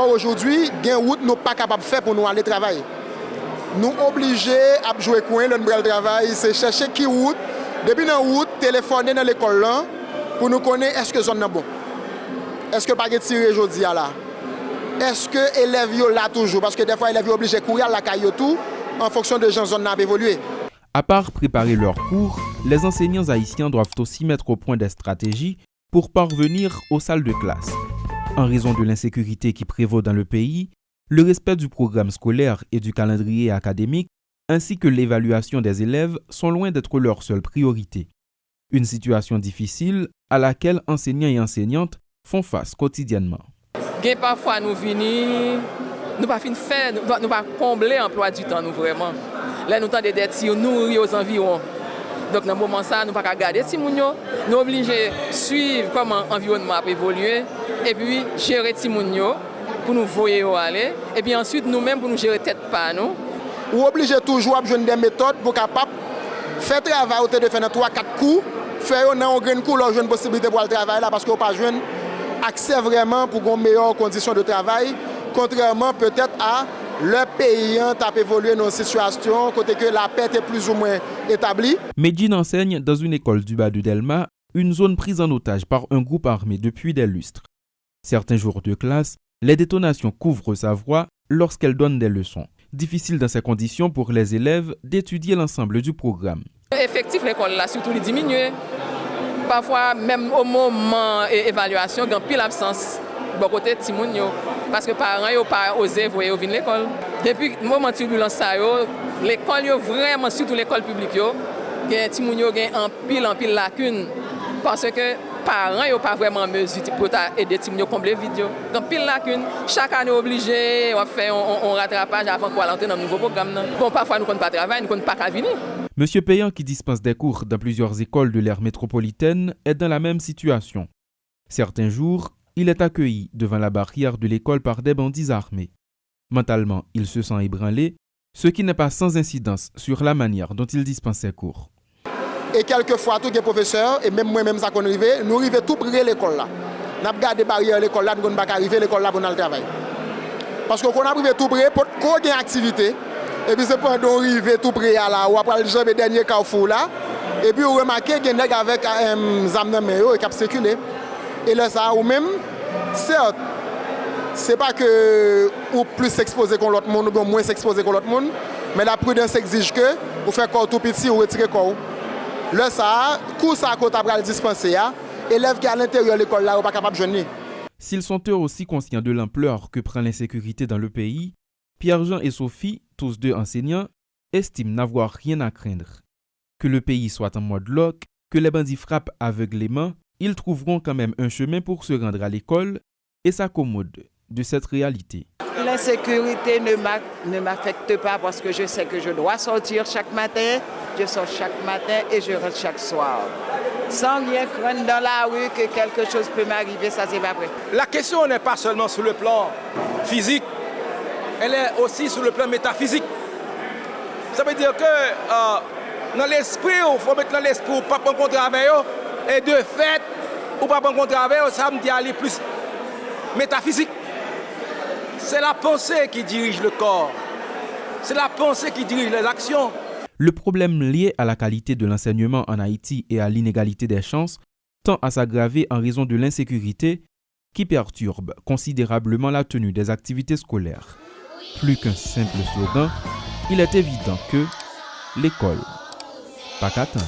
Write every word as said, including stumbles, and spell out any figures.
Ojodwi, gen wout nou pa kapab fè pou nou ale travay. Nou oblije ap jwe kwen lè n pral travay, se chèche ki wout, depi nan wout, telefòne nan lekòl lan pou nou konnen èske zòn nan bon. Èske pa gen tire jodi a la? Èske elèv yo la toujou? Paske dèfwa elèv yo oblije kouri al lakay yo tou, an fonksyon de jan zòn nan ap evolye. À part préparer leurs cours, les enseignants haïtiens doivent aussi mettre au point des stratégies pour parvenir aux salles de classe. En raison de l'insécurité qui prévaut dans le pays, le respect du programme scolaire et du calendrier académique, ainsi que l'évaluation des élèves, sont loin d'être leur seule priorité. Une situation difficile à laquelle enseignants et enseignantes font face quotidiennement. Gen pafwa nou vini, nou pa fin fè, nou pa, nou pa konble anplwa di tan nou vrèman. Lè nou tande de ti nouri ozanviwon. Donk nan moman sa, nou pa ka gade timoun yo. Nou oblije swiv kòman anviwònman ap evolye, epi jere timoun yo pou nou voye yo ale, epi answit nou menm pou nou jere tèt pa nou. Ou oblije toujou ap jwenn de metòd pou kapab fè travay ou te dwe fè nan twa, kat kou, fè yo nan yon grenn kou lè w jwenn posiblite pou al travay la, paske w pa jwenn aksè vrèman pou gen yon meyè kondisyon de travay, kontrèman petèt a lè peyi an t ap evolye nan yon sitiyasyon kote ke lapè te plizoumwen etabli. Medjine enseigne dans une école du bas de Dèlma, une zone prise en otage par un groupe armé depuis des lustres. Certains jours de classe, les détonations couvrent sa voix lorsqu'elle donne des leçons. Difficile dans ces conditions pour les élèves d'étudier l'ensemble du programme. Efektif lekòl la sitou li diminye. Pafwa menm o moman evalyasyon gen anpil absans bò kote timoun yo, paske paran yo pa oze voye yo vin lekòl. Depi moman tibilans sa yo, lekòl yo vrèman, sitou lekòl piblik yo, gen timoun yo gen anpil anpil lakin, paske paran yo pa vrèman an mezi pou yo ta ede timoun yo konble vid yo. Gen anpil lakin. Chak ane w oblije w ap fè yon ratrapaj avan ke w al antre nan nouvo pwogram nan. Bon, pafwa nou konn pa travay, nou konn pa ka vini. Monsieur Péan, qui dispense des cours dans plusieurs écoles de l'aire métropolitaine, est dans la même situation. Certains jours, il est accueilli devant la barrière de l'école par des bandits armés. Mentalement, il se sent ébranlé, ce qui n'est pas sans incidence sur la manière dont il dispense ses cours. E kèlkefwa tou gen pwofesè, e menm mwen menm sa konn rive, nou rive tou pre lekòl la. N ap gade baryè lekòl la, nou konn pa ka rive lekòl la pou n al travay. Paske w konn ap rive tou pre, potko gen aktivite, epi se pandan w rive tou pre a la, w ap pral janbe dènye kafou la, epi w remake gen nèg avèk zam nan men yo e k ap sikile. E lè sa a, ou menm, sèt, se pa ke ou plis ekspoze ke yon lòt moun oubyen w mwens ekspoze ke yon lòt moun, men la pridans egzij ke ou fè kò w tou piti, ou retire kò w. Lè sa a, kou sa a ke w ta pral dispanse a, elèv ki alenteryè lekòl la yo pa kapab jwenn li. S'ils sont eux aussi conscients de l'ampleur que prend l'insécurité dans le pays, Pierre-Jean et Sophie, tous deux enseignants, estiment n'avoir rien à craindre. Que le pays soit en mode lock, que les bandits frappent aveuglément, ils trouveront quand même un chemin pour se rendre à l'école et s'accommoder de cette réalité. L'insécurité ne m'a-, ne m'affecte pas parce que je sais que je dois sortir chaque matin, je sors chaque matin et je rentre chaque soir. Sans rien craindre dans la rue que quelque chose peut m'arriver, ça c'est pas vrai. La question n'est pas seulement sur le plan physique, elle est aussi sur le plan métaphysique. Ça veut dire que euh, nan lespri w, fò w met nan lespri w, w p ap rankontre avè yo, e de fèt, ou p ap rankontre avè yo, sa m di a li plis metafizik. C'est la pensée qui dirige le corps. C'est la pensée qui dirige les actions. Le problème lié à la qualité de l'enseignement en Haïti et à l'inégalité des chances tend à s'aggraver en raison de l'insécurité qui perturbe considérablement la tenue des activités scolaires. Plus qu'un simple slogan, il est évident que l'école pa ka tann.